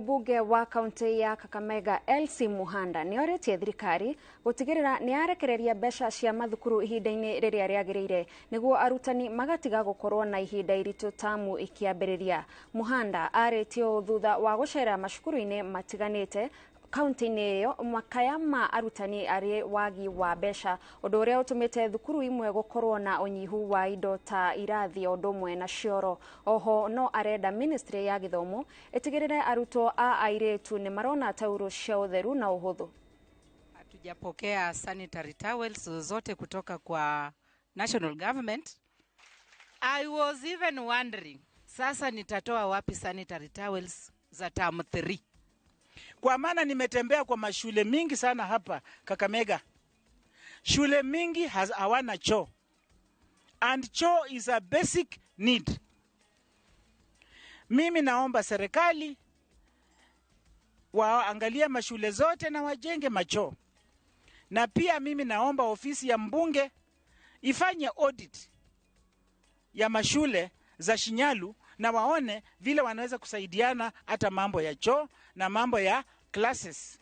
Mũmbunge wa kaunti ya Kakamega Elsie Muhanda nĩ orĩtie thirikari gũtigĩrĩra nĩ yarekereria mbeca cia mathukuru ihinda-inĩ rĩrĩa rĩagĩrĩire nĩguo arutani magatiga gũkorwo na ihinda iritũ tamu ikĩambĩrĩria. Muhanda arĩtie ũũ thutha wa gũcera macukuru-inĩ matiganĩte kaunti-inĩ ĩyo makaya ma arutani arĩ wagi wa mbeca, ũndũ ũrĩa ũtũmĩte thukuru imwe gũkorwo na ũnyihu wa indo ta irathi o ũndũ ũmwe na cioro. Oho no arenda ministry ya gĩthomo ĩtigĩrĩre arutwo a airĩtu nĩ marona tauro cia ũtheru na ũhũthũ. Hatujapokea sanitary towels zozote kutoka kwa national government. I was even wondering, sasa nitatoa wapi sanitary towels za term 3? Kwa maana nimetembea kwa mashule mingi sana hapa Kakamega. Shule mingi hawana choo. And choo is a basic need. Mimi naomba serikali waangalie mashule zote na wajenge machoo. Na pia mimi naomba ofisi ya mbunge ifanye audit ya mashule za Shinyalu na waone vile wanaweza kusaidiana hata mambo ya choo na mambo ya classes.